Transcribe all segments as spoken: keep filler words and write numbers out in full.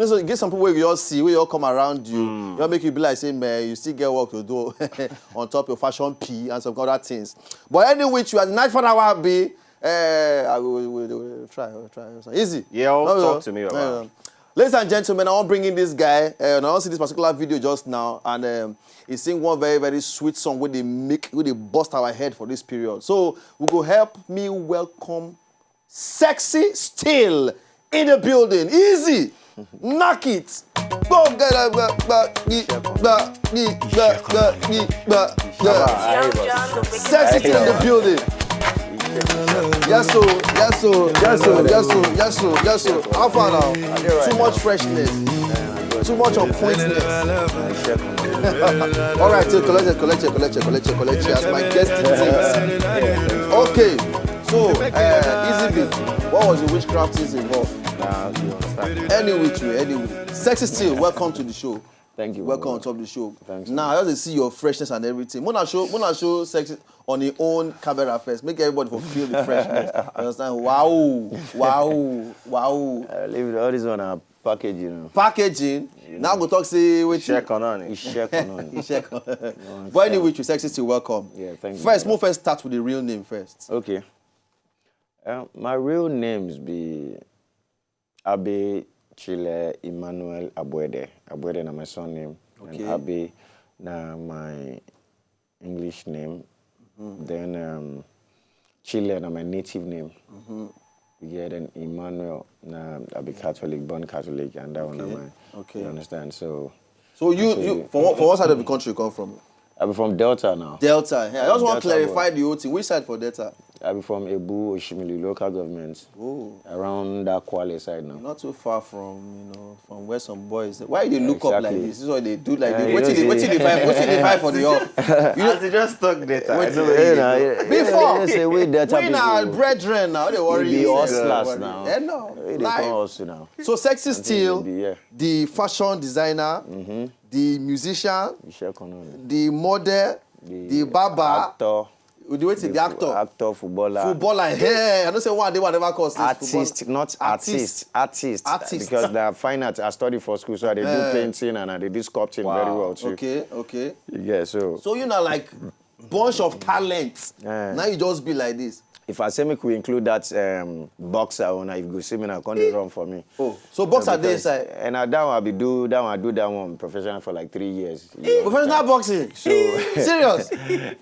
So you get some people wey you all see, wey you all come around you, you all make you be like say, man, you still get work to do on top your fashion P and some other things. But any which way, as the night for hour be, uh, I will, will, will try, will try. Easy. Yeah, No, no, talk to me, no, Baba. no. Ladies and gentlemen, I want to bring in this guy. Uh, and I want to see this particular video just now, and um, he sing one very, very sweet song where they make, where they bust our head for this period. So we go help me welcome Sexy Still in the building. Easy. Knock it. Go get a ba- ba- gi- ba- gi- ba- ba- gi- ba- ba- Young John, the wicked Sexy Still in the building. Yes, so, yes, so, yes, so, yes, so, yes, so, yes, so. How far now? Too much freshness. Too much on pointness. All right, so collect it, collect it, collect it, collect it, collect it. As my guest dictates. Okay, so uh, Easy B, what was the witchcraft is involved? Nah, you understand. Any which way, anyway. Sexy Still, welcome to the show. Thank you. Welcome Baba. on top of the show. Thanks. Now, I just see your freshness and everything. Mona show, Mona show sexy on your own camera first. Make everybody for feel the freshness. Understand? Wow, wow, wow. I leave all this on a package, you know. Packaging. Now go talk say wait. Check on on it. Check. But anyway, to Sexy Still, welcome. Yeah, thank you. First, move first start with the real name first. Okay. Uh, my real names be Abe Chile Emmanuel Abuede. Abuede na my surname. Okay. And Abe na my English name. Then um, Chile na my native name. Yeah, then Emmanuel na I be Catholic, born Catholic, and that one na Okay. my. Okay. You understand? So So you, So you, you- from what, from what side of the country you come from? I be from Delta now. Delta. Yeah, I just want to Delta clarify boy. The whole thing. Which side for Delta? I be from Ebu Oshimili local government, Oh, around that Kwale side now. Not too far from, you know, from where some boys. Why you dey look up like Exactly. This? This is what they do like Eh, this. you What know you dey, what you say- dey find? What you dey find for the up? You know, As you just talk that, I Wait, know eh, where you na- dey eh, Before, eh, say we Delta we na people. Brethren now. They We worry be you. hustlers Worry. Now. Eh, no. We dey Life. Come hustle now. So Sexy Still, Yeah. The fashion designer, the musician, We share economy. The model, The the barber, Actor. The wetin, the actor, Actor, footballer. Footballer. Hey, I know say one day, whatever cause this Artist, football. Not artist. Artist. Artist. Because the fine art I study for school, so I dey do Eh. Painting and I dey do sculpting very well too. Okay, okay. Yeah, so So you know, like, bunch of talent. Eh. Now you just be like this. If I say make we include that um, boxer owner, if you go see me now, come dey run for me. Oh, so boxer dey Because- inside. And I, that one I be do that one I do that one professional for like three years. You know. Professional boxing. So Serious.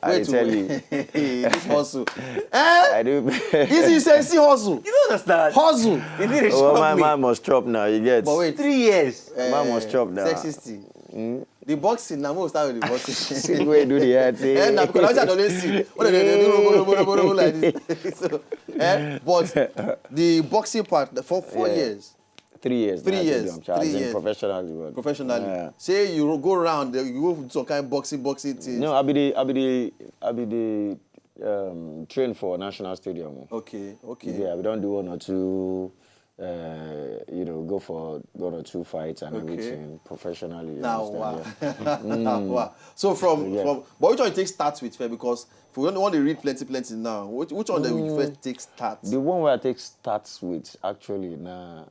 I Wait, tell wait. you, This hustle. Eh? I do. Easy, say see hustle. You don't understand. Hustle. You did a Oh, shock my me. Man must drop now. You get. But wait. Three years. Eh, Man must drop now. Sexy Still. The boxing, now we'll start with the boxing. See where do the heart. Eh, na because I don't see. What they do, robo, robo, robo, robo like this. So, eh? But the boxing part, the for four Yeah. years, Three years. Three now, I years, do am, sha, as three in years. Professionally. But, professionally. Yeah. Say you ro- go round, eh, you go do some kind of boxing, boxing thing. No, I be the I be the I be the um, train for National Stadium. Okay, okay. Yeah, we don't do one or two. Uh, you know, go for one or two fights and Okay. Everything professionally. You Now, understand? wow. Yeah. Wow. So from, Yeah. from, but which one you take start with first? Because if we don't want to read plenty, plenty now, which, which one that you Mm. first take start? The one where I take starts with actually now,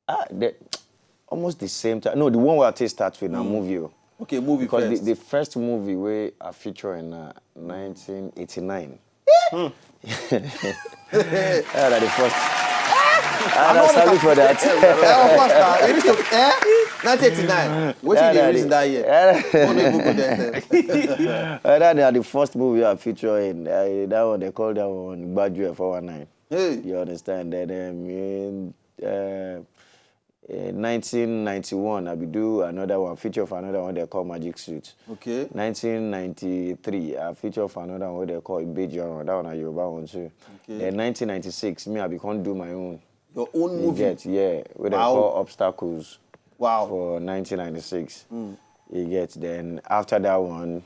ah, the, almost the same time. No, the one where I take starts with now movie. Oh. Okay, movie Because first. The, the first movie where I feature in uh, nineteen eighty-nine. Yeah, that the first. Ah, I salute for that. Eh, of course, now. It is to, eh? nineteen eighty-nine. What Yeah, did they that reason the- that year? What they Google themselves? Uh, that na the first movie I feature in. Uh, that one they call that one Gbajue four one nine. Hey. You understand? Then um, in uh, uh, nineteen ninety-one, I be do another one, feature for another one they call Magic Suit. Okay. nineteen ninety-three, I feature for another one they call Ibeji Oran. That one na Yoruba one too. Okay. Then nineteen ninety-six, me I become do my own. Your own You movie. Get, yeah. Where they Wow. Call Obstacles Wow. For nineteen ninety-six. Mm. You get, then after that one,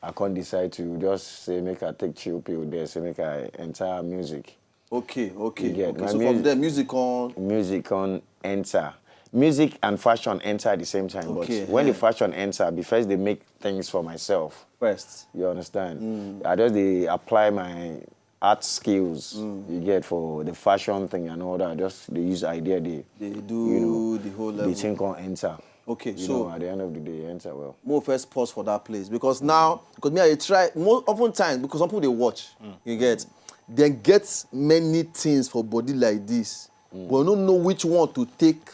I can't decide to just say make I take chill pill there, say make I enter music. Okay, okay. You get Okay. my So from music- there, music on. Music on enter. Music and fashion enter at the same time. Okay, But when yeah. The fashion enter, because they make things for myself. First. You understand? Mm. I just they apply my art skills you get for the fashion thing and all that. Just they use idea, they They do the whole the level. thing can enter. Okay, You so know, at the end of the day, enter well. More first pause for that place because now, because me I try more often times because some people they watch, you get, then get many things for body like this, but no know which one to take.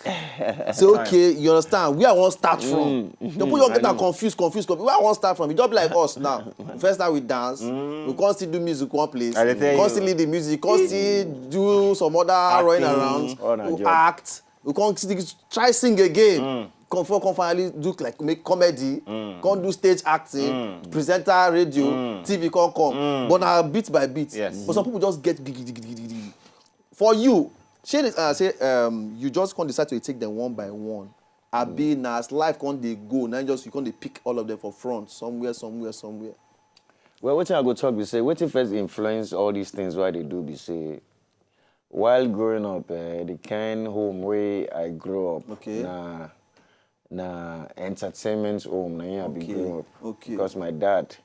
Say okay, you understand where I want start from. The people don't get am confused, confused, confused. Where I want start from? You don't be like us now. First start with dance, we can't still do music one place, I dey tell we can't you. still lead the music, we can't still do some other running Acting. around, Oh, na we joke. act, we can't still try sing again. Come for come finally look like make comedy, come do stage acting, presenter radio, T V come come. But now bit by bit. Yes. But some people just get gidi gidi gidi gidi. For you, say this, uh, say um, you just can't decide to take them one by one. Abi na as life can't they go, now just you can't they pick all of them for front somewhere, somewhere, somewhere. Well, wetin I go talk be say wetin first influence all these things wey I dey do be say while growing up, eh, the kind home wey I grow up Okay. na na entertainment home na him I be Okay, grow up okay. Because my dad,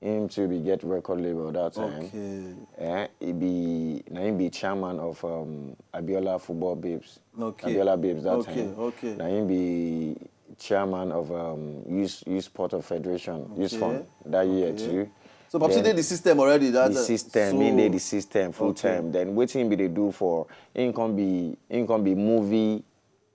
him too be get record label that time. Okay. Eh, he be na him be chairman of um, Abiola Football Babes. Okay. Abiola Babes that Okay, time. okay. Na him be chairman of um, Youth Youth Sport of Federation, Youth Okay, Fund that year okay. too. So Popsi Then did the system already. That the uh, system, so, he dey the system full Okay. time. Then wetin he be dey do for him come be him come be movie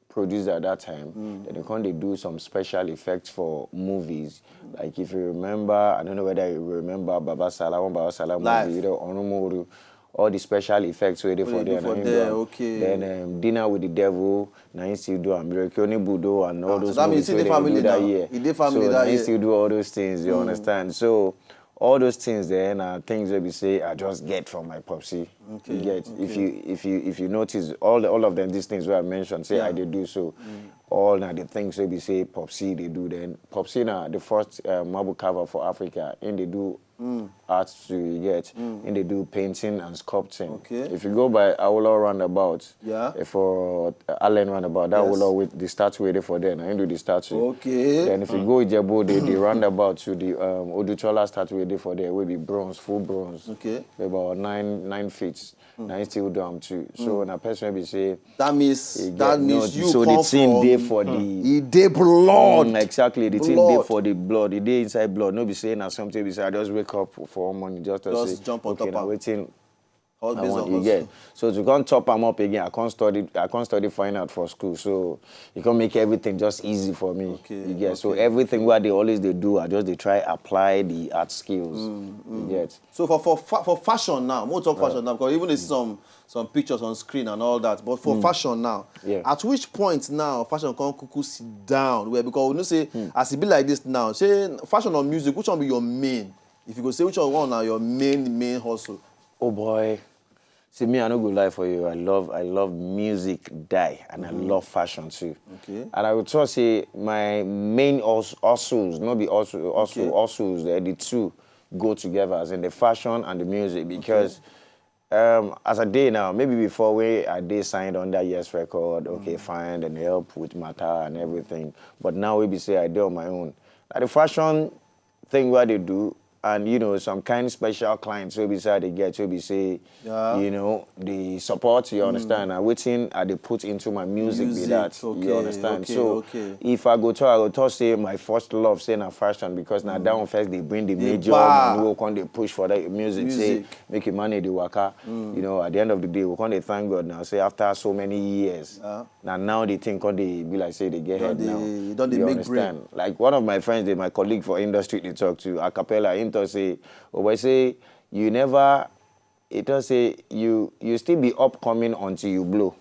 producer that time. Mm. Then he come dey do some special effects for movies. Like if you remember, I don't know whether you remember Baba Sala, one Baba Sala Life. movie, you know, Onumoru, all the special effects wey dey Wey for dey there. do Na for him there, do am. Okay. Then um, Dinner with the Devil, na him still do am. Ireke Onibudo and all Ah, so those that means movies he wey dey dey family do that now. year. He dey family So that na him year. still do all those things. You Mm. Understand? So all those things there na things wey be say I just get from my popsi. Okay, You get if okay. you if you if you notice all the, all of them these things wey I mentioned say Yeah. I dey do so. All na the things wey be say popsi dey do. Then popsi na the first uh, marble carver for Africa. Him dey do art too. You get him dey do painting and sculpting. Okay. If you go by Awolowo roundabout, Yeah. eh, for uh, Allen roundabout, that Yes. Awolowo with the statue wey dey for there, na him do the statue. Okay. Then if you go Ijebu, the the roundabout to the um, Odutola statue wey dey for there, wey be bronze, full bronze. Okay. About nine nine feet. Na him still do am too. So na person wey be say That means e that get means nothing. You So come the thing from dey for the e dey blood. Mm, exactly, the thing Blood. dey for the blood. E dey inside blood. No be say na something be say I just wake up for one morning just to Just say jump on okay, top na am. Wetin All I based want on you hustle. Get. So to come top am up again, I can't study. I can't study fine art for school. So you can make everything just easy for me. Okay, You get. So okay. Everything wey I dey always dey do, I just dey try apply the art skills. You get. So for for fa- for fashion now, more talk fashion now because even there's some some pictures on screen and all that. But for fashion now, Yeah. At which point now fashion come cuckoo sit down? Well, because we know say as it be like this now, say fashion or music, which one be your main? If you go say which one now your main main hustle? Oh boy. See me, I no go lie for you. I love I love music die and I love fashion too. Okay. And I would talk say my main hus- hustles, not be hustle, hustle, Okay. hustles, eh, the two go together as in the fashion and the music because um as I dey now, maybe before wey I dey signed under Yes Record, okay, fine, and help with matter and everything. But now we be say I dey on my own. Like the fashion thing wey I dey do and you know some kind special clients wey be say I dey get wey be say Yeah. you know the support you understand na wetin I dey put into my music be Music, that okay, you understand okay, so okay. If I go talk I go talk say my first love say na fashion because na that one first dey bring the major bar. Money wey come dey push for that music say Music. Make him money dey waka you know at the end of the day we come dey thank God now say after so many years Yeah. Na now the thing come dey be like say they get Don head dey- now. e don dey You make brain. Understand? Like one of my friends, dey my colleague for industry, they talk to a cappella. Him talk say, oh boy, say you never. He talk say you you still be upcoming until you blow.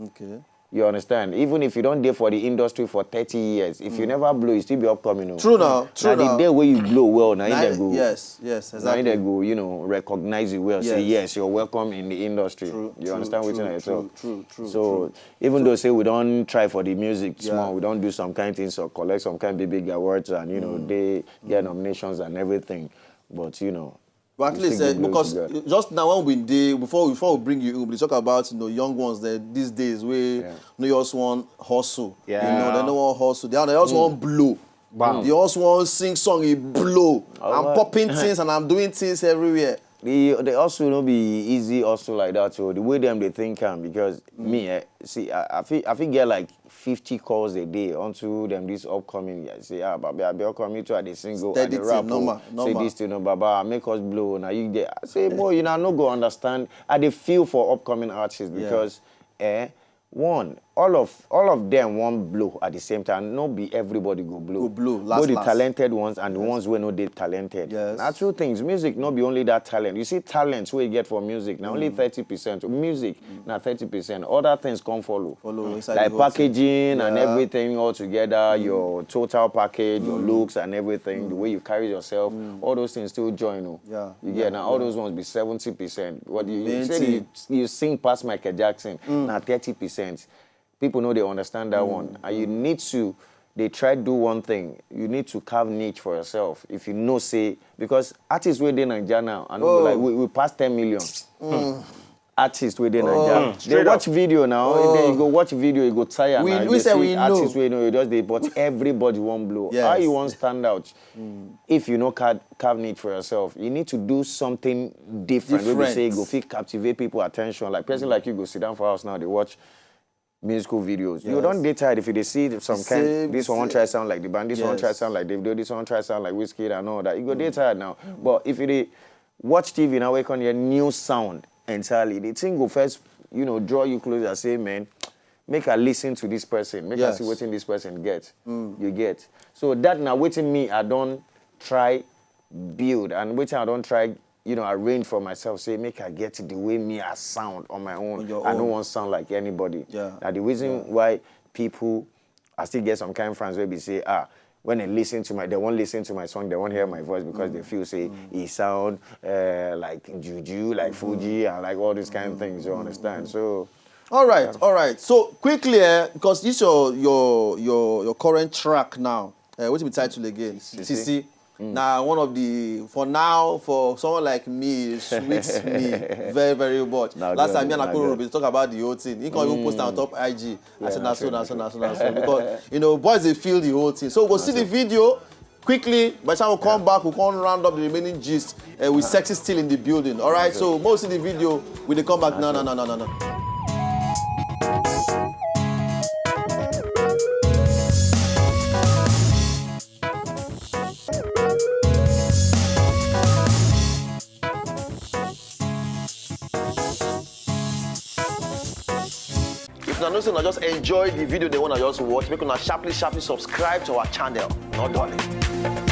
Okay. You understand? Even if you don't dey for the industry for thirty years, if you never blow, you still be upcoming. Oh. True now, true Now the now. Day where you blow well, now Na- they go. Yes, yes, Now exactly. They go. You know, recognize you well. Say Yes. Yes, you're welcome in the industry. True, you true, understand true, what I true, talk? true, true, So true. Even though say we don't try for the music Yeah. small, we don't do some kind things or collect some kind big big awards and you know they get nominations and everything. But you know, But at we least still uh, give glory because to God. Just now when we dey before before we bring you in, we talk about you know young ones that these days we Yeah. no just want hustle. You know, Yeah. they no want hustle. They, they just want blow. Bam. They just want sing song, it blow. I'm Alright. Popping things and I'm doing things everywhere. The the hustle no be easy hustle like that. So the way them they think am, because me, eh, see, I, I feel I feel get like fifty calls a day onto them this upcoming year. Say, ah, baby, I be upcoming too. I dey single, I Steady dey thing, rap. Oh. Normal, Say normal. This thing, no, baba, I make us blow. Now you there. I say more, you know, no go understand. I dey feel for upcoming artists because, eh, one, all of all of them won't blow at the same time. No be everybody go blow. Go blow, last, Both the last. Talented ones and the ones who no dey talented. Yes. Now two things. Music no be only that talent. You see talents we get for music. Now only thirty percent. Music now thirty percent. Other things come follow. Follow inside Like the whole thing. Packaging and Yeah. Everything all together, your total package, your looks and everything, the way you carry yourself, all those things still join. Oh. Yeah, You yeah, get now all those ones be seventy percent. What you, you Main say thing. you, you sing past Michael Jackson, now thirty percent. People know they understand that one. And you need to they try do one thing. You need to carve niche for yourself. If you know say, because artists wey dey Naija now, I know Oh. like we, we pass ten million. Artists wey dey Naija. They Straight watch video now. If they go watch video, you go tire We- now. we You dey say see we know. Artists wey know you just dey, but everybody won't blow. Yes. How you want stand out? If you know carve, carve niche for yourself, you need to do something different. Wey be Different. Say you go fit captivate people attention. Like person like you go sit down for house now, they watch musical videos. You Yes. Don't dey tired if you dey see some kind. Same, This one same. Try sound like the band. This one try Yes. Sound like Davido. This one try sound like Wizkid and all that. You go dey tired now. But if you dey watch T V now, we can hear new sound entirely. The thing go first, you know, draw you closer. Say, man, make I listen to this person. Make I Yes. See wetin this person get. You get. So that now wetin me I don't try build and wetin I don't try, you know, arrange for myself. Say make I get the way me I sound on my own. On your I don't own. Want sound like anybody. Yeah. Now the reason why people, I still get some kind of friends wey be say, ah, when they listen to my, they won't listen to my song, they won't hear my voice because they feel say it sound uh, like juju, like Fuji, and like all these kind of things. You understand? So All right, all right. So quickly, eh, because this your your your your current track now. Uh, what's the title again? Sisi. Now one of the, for now, for someone like me, it sweets me very, very much. Nah, Last good, time me and nah, Akuru good. Be talk about the whole thing. He can even post on top I G. I said, nah, so, nah, so, nah, so, nah, so. Because, you know, boys, they feel the whole thing. So we'll see the video quickly. By the time we come back, we'll come round up the remaining gist uh, with Sexy Still in the building. All right, so we'll see the video when they come back. No, no, no, no, no, no. If una know say una just enjoy the video they wanna just watch, make una sharply, sharply subscribe to our channel. No darling.